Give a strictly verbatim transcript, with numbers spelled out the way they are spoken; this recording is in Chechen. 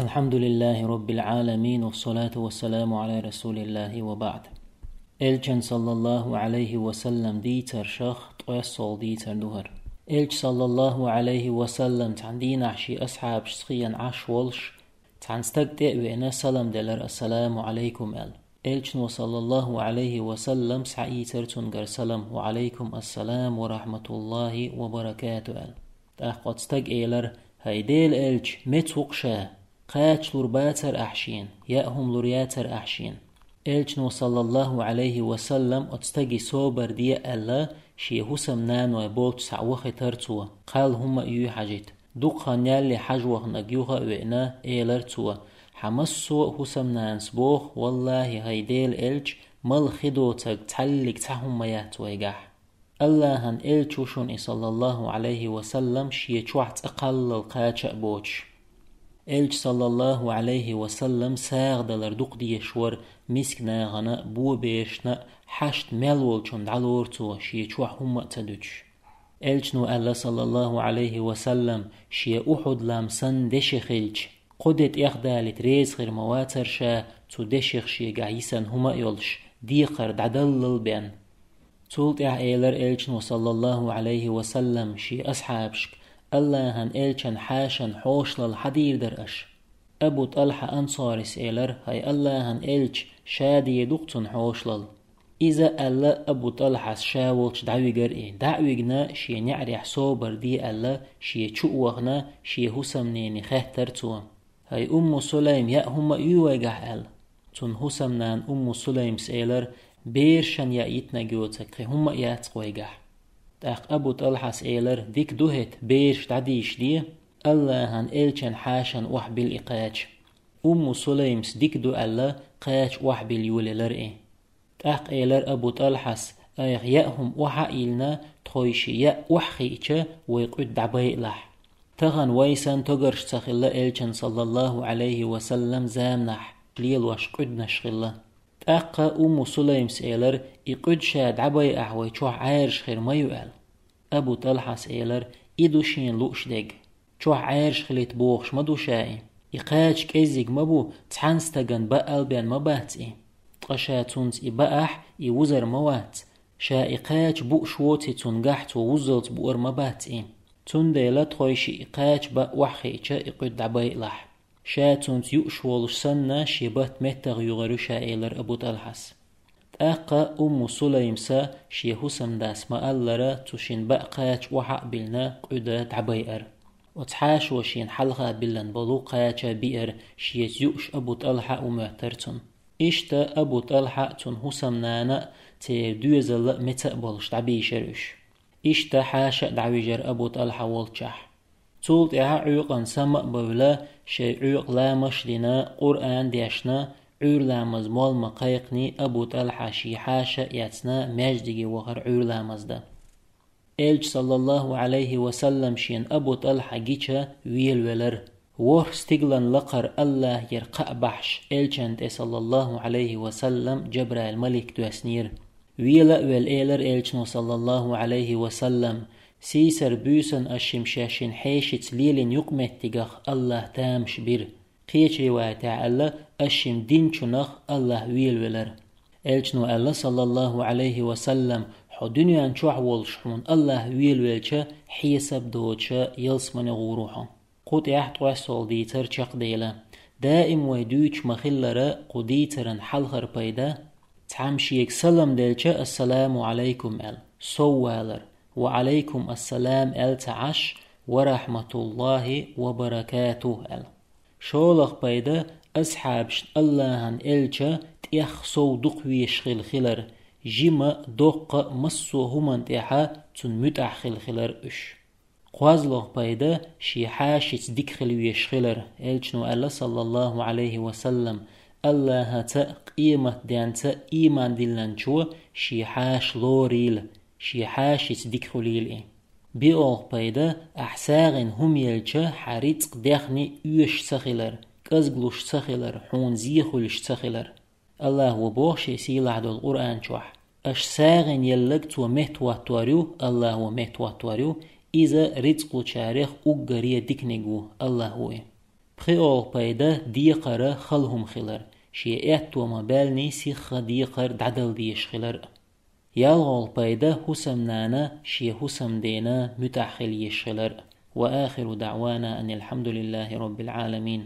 الحمد لله رب العالمين، والصلاة والسلام على رسول الله، وبعد. Элчан, саллаллаху Ӏалайхи ва саллам, дийцаршах ткъоьссалгӀа дийцар ду хӀара. Элча, саллаллаху Ӏалайхи ва саллам, цхьан дийнахьа ший асхьабашца хиъна Ӏаш волуш, цхьан стага тӀе а веана, салам делар: «Ассаламу Ӏалайкум», – аьлла. Элчано, саллаллаху Ӏалайхи ва саллам, схьаийцар цуьнгара салам: «Ва Ӏалайкум ассалам ва рахьматуллахӀи ва баракатухӀ», – аьлла. ТӀаккха оцу стага элар: «ХӀай Делан Элча, меца ву-кх ша? Кхача лур бацара ахь шена, яа хӀума лур яцара ахь шена?» Элчано, саллаллаху Ӏалайхи ва саллам, оцу стаге собар де аьлла, шен хӀусамнаной болчу схьа вахийтар цо, кхалла хӀума а юй хьажийта. Дукха хан ялале хьажа ваханарг юха а веана, элар цо: «Хьан массо а хӀусамнанас боху, валлахӀи, хӀай Делан Элча, мала хи доцург цхьаллиг цхьа хӀума ма яц вайгахь». АллахӀан Элча ву шуна и, саллаллаху Ӏалайхи ва саллам, шен чохь цкъа кхаллал кхача а боцуш. Элча, саллаллаху Ӏалайхи ва саллам, сагӀа далар дукха дезаш вара мискачу нахана а, боберашна а, хьашт мел волчунна дӀалора цо, шен чохь хӀумма а ца дуьтуш. Элчано аьлла, саллаллаху Ӏалайхи ва саллам, шен Ухьуд-лам санна деши хилча, кхо де тӀехдалийта реза хир ма вацара ша, цу деших шегахь йисина хӀума а йолуш, декхар дӀадаллал бен. Цул тӀаьхьа элар Элчано, саллаллаху Ӏалайхи ва саллам, шен асхьабашка: «АллахӀан Элчан хьашан хьошалла хьан дийр дара аша?» Абу ТӀалхьа Ансарис элар: «ХӀай АллахӀан Элча, ша дийр ду-кх цунна хьошалла». Иза аьлла, Абу ТӀалхьас ша волчу дӀавигар и. ДӀа а вигна, шен неӀарехь собар де аьлла, шен чу а вахана, шен хӀусамнене хаьттар цо: «ХӀай Умму Сулайм, яа хӀума а юй вайгахь?» – аьлла. Цунна хӀусамнана Умму Сулаймас элар: «Берашна яа йитинарг йоцург кхин хӀумма а яц-кх вайгахь». ТӀаккха Абу ТӀалхьас элар: «Дика ду хӀета, бераш дӀадийшаде, АллахӀан Элчан хьашан охьабилла и кхача». Умму Сулаймас дика ду аьлла, кхача охьабилла йолаелира и. ТӀаккха элар Абу ТӀалхьас: «Айхьа яа хӀума охьа а йиллина, тхойшиъ яа охьахиъча, вай къуьд дӀабайалахь. Тахана вай санна тогарш ца хилла Элчан, саллаллаху Ӏалайхи ва саллам, заманахь, лелош къуьднаш хилла». ТӀаккха Умму Сулаймас элар: «И къуьд ша дӀабайахь, вай чохь Ӏаьржа хир ма ю», – аьлла. Абу ТӀалхьас элар: «И ду шена лууш дерг. Чохь Ӏаьржа хилийта бохуш ма ду ша и. И кхача кӀеззиг ма бу, цхьана стагана баал бен ма бац и. Ткъа ша цунца и баахь, и вузар ма вац. Ша и кхача бууш воций цуьнгахь, цо вуззалц буур ма бац и. Цундела тхойшиъ и кхача баа охьахиъча, и къуьд дӀабайалахь. Ша цунца юуш волуш санна, шен батта меттах юьгӀур ю ша», – элар Абу ТӀалхьас. ТӀаккха Умму Сулаймас шен хӀусамдас ма-аллара, цу шина баа кхача охьа а биллина, къуьда дӀабайар. Оцу хьашо шена хьалха биллина болу кхача биар, шеца юуш Абу ТӀалхьа а ву моьттура цунна. Иштта Абу ТӀалхьа а, цуьнан хӀусамнана а, церан доьзал а меца а болуш дӀабийшира уьш. Иштта хьаша а дӀавижира Абу ТӀалхьа волчохь. Цул тӀаьхьа Ӏуьйкъана сама а бевлла, шайн Ӏуьйкъа ламаш а дина, Къуръан а дешна, Ӏуьйра ламаза молла ма-кхайкхиний, Абу ТӀалхьа шен хьаша а эцна, маьждиге вахара Ӏуьйра ламаз дан. Элча, саллаллаху Ӏалайхи ва саллам, шена Абу ТӀалхьа гича, велавелира. ВорхӀ стигалан лакхара АллахӀера кхаъ бахьаш, Элчанна тӀе, саллаллаху Ӏалайхи ва саллам, Джабраил-малик доьснера. Вела а велла, элира Элчано, саллаллаху Ӏалайхи ва саллам: «Сийсара буьйсанна аш шимма шаьшшинна хьешица лелийна юкъаметтигах АллахӀа тамаш бира». Кхечу риваятехь аьлла: «Аш шимма динчунах АллахӀ велавелира». Элчано аьлла, саллаллаху Ӏалайхи ва саллам: «Хьо дуьнен чохь волуш хьуна АллахӀ велавелча, хьесап доцуша ялсамане гӀур ву хьо». Кху тӀехь ткъоьссалгӀа дийцар чекхдела. Даим вай дуьйцуш ма-хиллара, кху дийцаран хьалхара пайда: цхьамма шега салам делча, «Ассаламу Ӏалайкум», – аьлла, сов валар, «Ва Ӏалайкум ассалам», – аьлла ца Ӏаш, «Ва рахьматуллахӀи ва баракатухӀ», – аьлла. ШолгӀа пайда: асхьабашна АллахӀан Элча тӀех сов дукха везаш хилла хилар, жима а, доккха а, массо а хӀуманна тӀехьа цунна муьтӀахь хилла хилар уьш. КхозлагӀа пайда: шен хьашица дика хила везаш хилар. Элчано аьлла, саллаллаху Ӏалайхи ва саллам: «АллахӀаца а, къематденца а ийман диллинчо шен хьаша лорийла, шен хьашица дика хуьлийла и». БоьалгӀа пайда: ахь сагӀина хӀума елча, хьан рицкъ дехний оьшуш ца хилар, кӀезиглуш ца хилар, хьуна зе хуьлуш ца хилар. АллахӀа боху шен сийлахь долу Къуръан чохь: «Аша сагӀина елларг Цо меттахӀоттор ю», АллахӀа меттахӀоттор ю, «Иза рицкъ лучарех уггаре диканиг ву», АллахӀ ву и. ПхеоалгӀа пайда декхар хала хӀума хилар, шен аьттув ма баьллинеи сиха декхар дӀадала дезаш хилар. ЯлгӀалгӀа пайда хӀусамнана шен хӀусамдена муьтӀахь хила езаш хилар. وآخر دعوانا أن الحمد لله رب العالمين.